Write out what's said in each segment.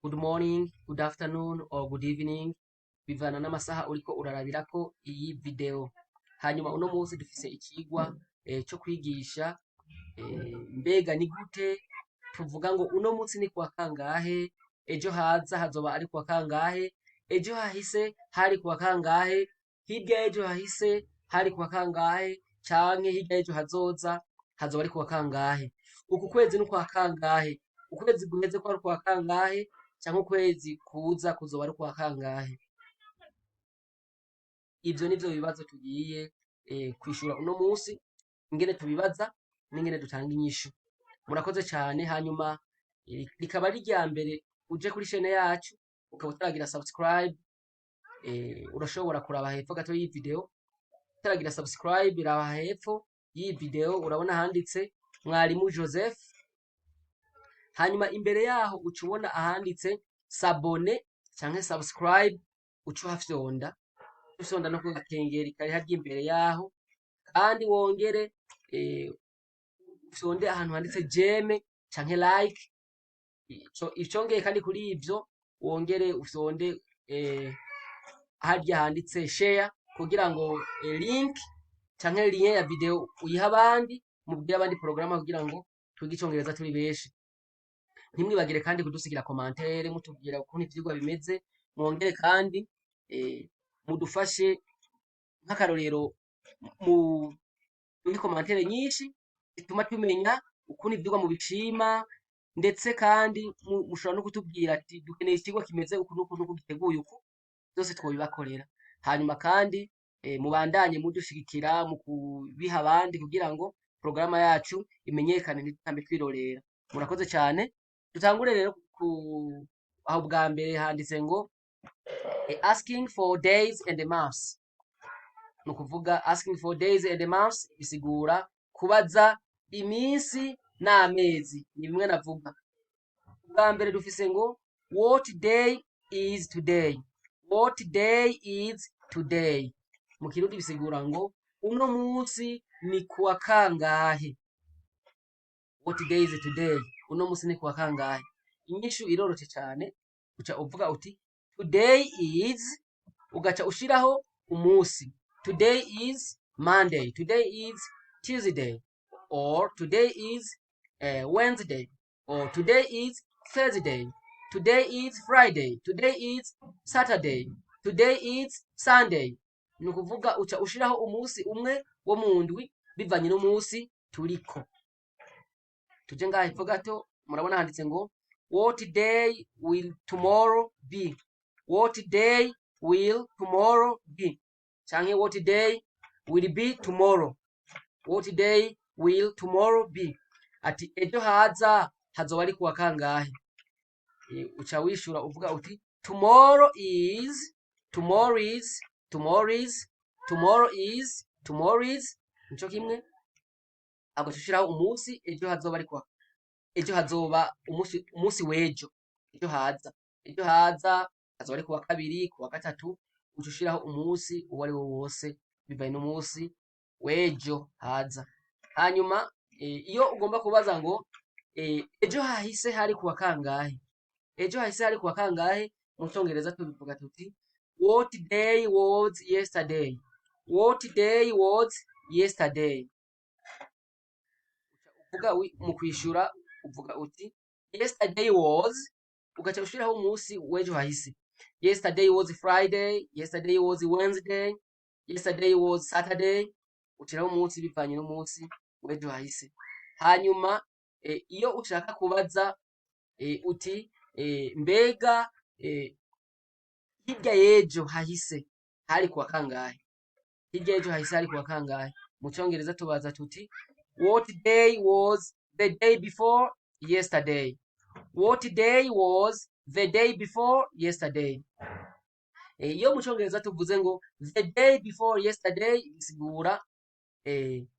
Good morning, good afternoon or good evening, bivana n'amasaha uriko urarabirako iyi video. Hanyuma uno munsi dufise icigwa co kwigisha mbega ni gute tuvuga ngo uno munsi ni kuwa kangahe, ejo haza hazoba ari kuwa kangahe, ejo hahise hari kuwa kangahe, hirya y'ejo hahise hari kuwa kangahe, canke hirya y'ejo hazoza hazoba ari kuwa kangahe, uku kwezi ni kwa kangahe, ukwezi guheze kwari kuwa kangahe, canke ukwezi kuza kuzoba ari kuwa kangahe. Ivyo nivyo bibazo tugiye kwishura uno munsi, ingene tubibaza n'ingene dutanga inyishu. Murakoze cane. Hanyuma rikaba ari irya mbere uje kuri chaîne yacu, ukaba utaragira subscribe, urashobora kuraba hepfo gato y'iyi video. Utaragira subscribe, raba hepfo y'iyi video, urabona handitse Mwarimu Joseph. Hanyuma imbere yaho uca ubona ahanditse s'abonner canke subscribe, uca uhafyonda, ufyonda no ku gakengeri kari harya imbere yaho. Kandi wongere ufyonde ahantu handitse j'aime canke like. Icongeye kandi kuri ivyo, wongere ufyonde harya handitse share, kugira ngo link canke lien ya video uyihe abandi, mubwire abandi porogaramu kugira ngo twige icongereza turi benshi. Ntimwibagire kandi kudusigira commentaire mutubwira ukuntu ivyigwa bimeze. Mwongere kandi mudufashe, nk'akarorero mu muri commentaire nyinshi zituma tumenya ukuntu ivyigwa mubishima. Ndetse kandi mushobora no kutubwira ati dukeneye ikigwa kimeze uku n'uku n'uku, giteguye uku, byose twobibakorera. Hanyuma kandi mubandanye mudushigikira mu kubiha abandi kugira ngo porogaramu yacu imenyekane, ntitutambe twirorera. Murakoze cyane. Dutangure rero ku aho bwa mbere handitse ngo asking for days and months. Ni ukuvuga asking for days and months bisigura kubaza iminsi n'amezi. Ni bimwe navuga. Bwa mbere dufise ngo "What day is today?" "What day is today?" Mu Kirundi bisigura ngo uno munsi ni kuwa kangahe? "What day is today?" Uno munsi ni kuwa kangahe? Inyishu iroroshe cyane. Uca uvuga uti "Today is", ugaca ushiraho umunsi. Today is Monday, today is Tuesday, or today is Wednesday, or today is Thursday, today is Friday, today is Saturday, today is Sunday. Ni ukuvuga uca ushiraho umunsi umwe wo mu ndwi bivanye n'umunsi turiko. Tuje ngaha hepfo gato, murabona handitse ngo "What day will tomorrow be?" "What day will tomorrow be?" Canke "What day will be tomorrow?" "What day will tomorrow be?" Ati ejo haza hazoba ari kuwa kangahe? Uca wishura uvuga uti "Tomorrow is, tomorrow is, tomorrow is, tomorrow is, tomorrow is". Nico kimwe, agaca ushiraho umunsi ejo hazoba ari kuwa, ejo hazoba umunsi w'ejo, ejo haza. Ejo haza hazoba ari kuwa kabiri, kuwa gatatu. Uca ushiraho umunsi uwo ari wo wose bivanye n'umunsi w'ejo haza. Hanyuma iyo ugomba kubaza ngo ejo hahise hari kuwa kangahe, ejo hahise hari kuwa kangahe, mu Congereza tubivuga tuti "What day was yesterday?" "What day was yesterday?" Uvuga mu kwishura uvuga uti "Yesterday was", ugaca ushiraho umunsi w'ejo hahise. Yesterday was Friday, yesterday was Wednesday, yesterday was Saturday. Ushiraho umunsi bivanye n'umunsi w'ejo hahise. Hanyuma iyo ushaka kubaza uti mbega hirya y'ejo hahise hari kuwa kangahe, hirya y'ejo hahise hari kuwa kangahe, mu Congereza tubaza tuti "What day was the day before yesterday?" "What day was the day before yesterday?" Iyo mu Congereza tuvuze ngo "the day before yesterday", bisigura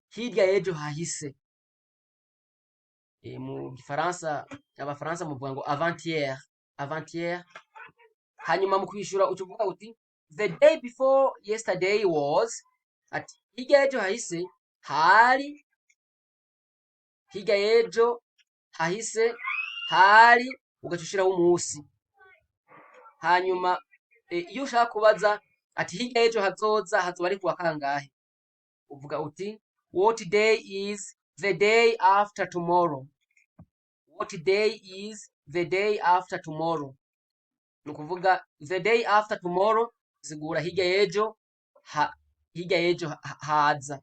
hirya y'ejo hahise. Mu Gifaransa, Abafaransa muvuga ngo avant-hier, avant-hier. Hanyuma mu kwishura uca uvuga uti "The day before yesterday was", ati hirya y'ejo hahise hari, hirya y'ejo hahise hari, ugaca ushiraho umunsi. Hanyuma iyo ushaka kubaza ati hirya y'ejo hazoza hazoba ari kuwa kangahe, uvuga uti: "What day is the day after tomorrow?" What day is the day after tomorrow? Ni ukuvuga the day after tomorrow sigura hirya y'ejo hirya y'ejo haza.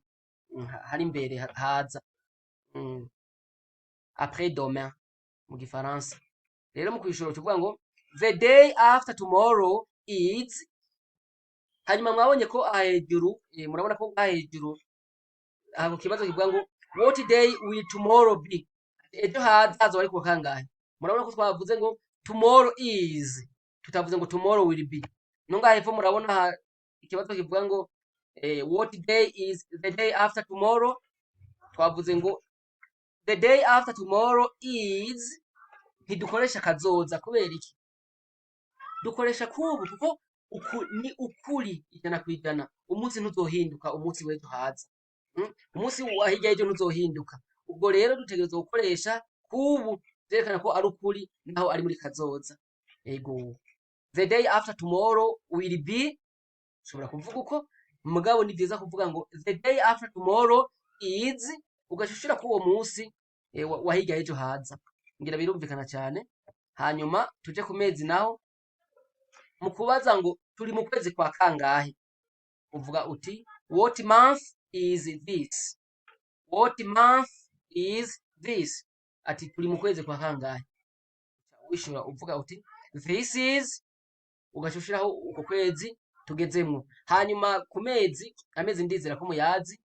Hari imbere haza, après demain mu gifaransa. Rero mu kwishura tuvuga ngo the day after tomorrow is. Hanyuma mwabonye ko aha hejuru, murabona ko aha hejuru aha ku kibazo kivuga ngo "What day will tomorrow be?" Ejo haza hazoba ari kuwa kangahe? Murabona ko twavuze ngo tomorrow is, tutavuze ngo tomorrow will be. No ngaha hepfo murabona ikibazo kivuga ngo "What day is the day after tomorrow?" Twavuze ngo the day after tomorrow is. Ntidukoresha kazoza. Kubera iki? Dukoresha kubu kuko uku ni ukuri 100%. Umunsi ntuzohinduka, umunsi w'ejo haza. Umunsi wa hirya y'ejo ntuzohinduka. Ubwo rero dutegerezwa gukoresha kubu, vyerekana ko ari ukuri naho ari muri kazoza. Ego, the day after tomorrow will be, ushobora kuvuga uko, mugabo ni vyiza kuvuga ngo the day after tomorrow is, ugaca ushira kuri uwo munsi wa hirya y'ejo haza. Ngira birumvikana cyane. Hanyuma tuje ku mezi naho. Mu kubaza ngo turi mu kwezi kwa kangahe, uvuga uti: "What month is this?" What month is this? Ati turi mu kwezi kwa kangahe? Wishura uvuga uti this is, ugaca ushiraho uko kwezi tugezemwo. Hanyuma ku mezi, amezi ndizera ko muyazi.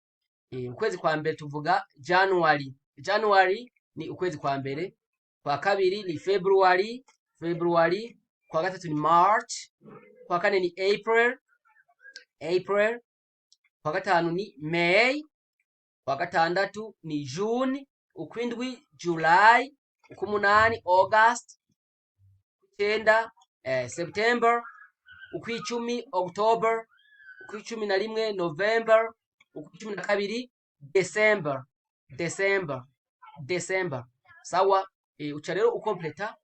Ukwezi kwa mbere tuvuga January. January ni ukwezi kwa mbere. Kwa kabiri ni February, February. Kwa gatatu ni March. Kwa kane ni April, April. Kwa gatanu ni May. Kwa gatandatu ni June. Ukwindwi July. Uk'umunani August. Ukw'icenda September. Ukw'icumi October. Ukw'icumi na rimwe November. Ukw'icumi na kabiri December, December, December. Sawa. Uca rero ukompleta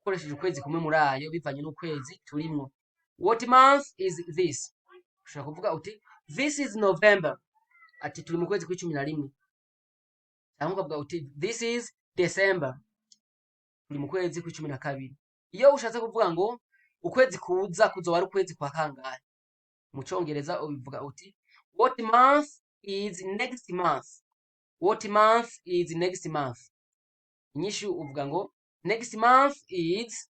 ukoresheje ukwezi kumwe muri ayo bivanye n'ukwezi turimwo. What month is this? Ushobora kuvuga uti this is November, ati turi mu kwezi kw'icumi na rimwe, cyangwa ukavuga uti this is December, turi mu kwezi kw'icumi na kabiri. Iyo ushatse kuvuga ngo ukwezi kuza kuzoba ari ukwezi kwa kangahe, mu congereza ubivuga uti: "What month is next month?" What month is next month? Inyishu uvuga ngo next month is,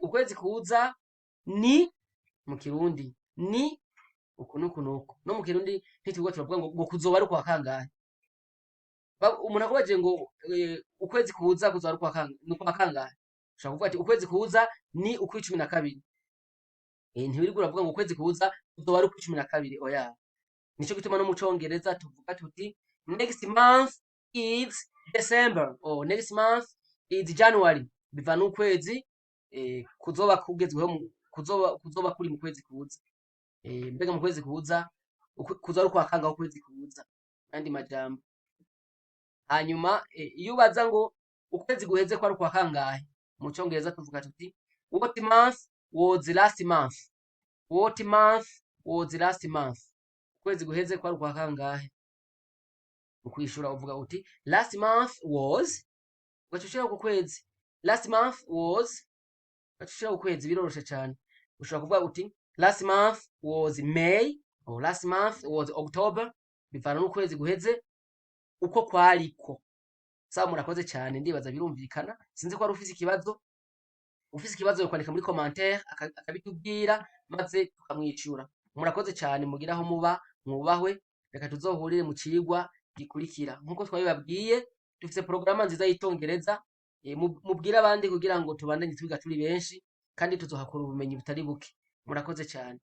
ukwezi kuza ni, mu Kirundi ni uku nuku nuku. No mu Kirundi ntitwirirwa turavuga ngo kuzoba ari ukwa kangahe. Umuntu akubajije ngo ukwezi kuza kuzoba ari ukwa kangahe, ni ukwa kangahe, ushobora kuvuga ati ukwezi kuza ni ukw'icumi na kabiri. Ntiwirirwa uravuga ngo ukwezi kuza kuzoba ari ukw'icumi na kabiri, oya. Nico gituma no mu congereza tuvuga tuti next month is December or next month is January, biva n'ukwezi kuzoba kugezweho, kuzoba kuri mu kwezi kuza. Mbega mu kwezi kuza kuza ari ukwa kangahe ukwezi kuza, andi majambo. Hanyuma iyo ubaza ngo ukwezi guheze ko ari ukwa kangahe, mu congereza tuvuga tuti: "What month was last month?" What month was last month? Ukwezi guheze ko ari ukwa kangahe? Mu kwishura uvuga uti last month was, ugaca ushiraho uko kwezi. Last month was, ugaca ushiraho ukwezi. Biroroshe cane. Ushobora kuvuga uti last month was May or last month was October, bivana n'ukwezi guheze uko kwariko. Sawa, murakoze cyane. Ndibaza birumvikana. Sinzi ko wari ufise ikibazo. Ufise ikibazo yokwandika muri commentaire akabitubwira maze tukamwishura. Murakoze cyane, mugira aho muba mwubahwe. Reka tuzohurire mu cigwa gikurikira. Nk'uko twabibabwiye, dufise porogaramu nziza y'icongereza. Mubwire abandi kugira ngo tubandanye twiga turi benshi, kandi tuzohakura ubumenyi butari buke. Murakoze cyane.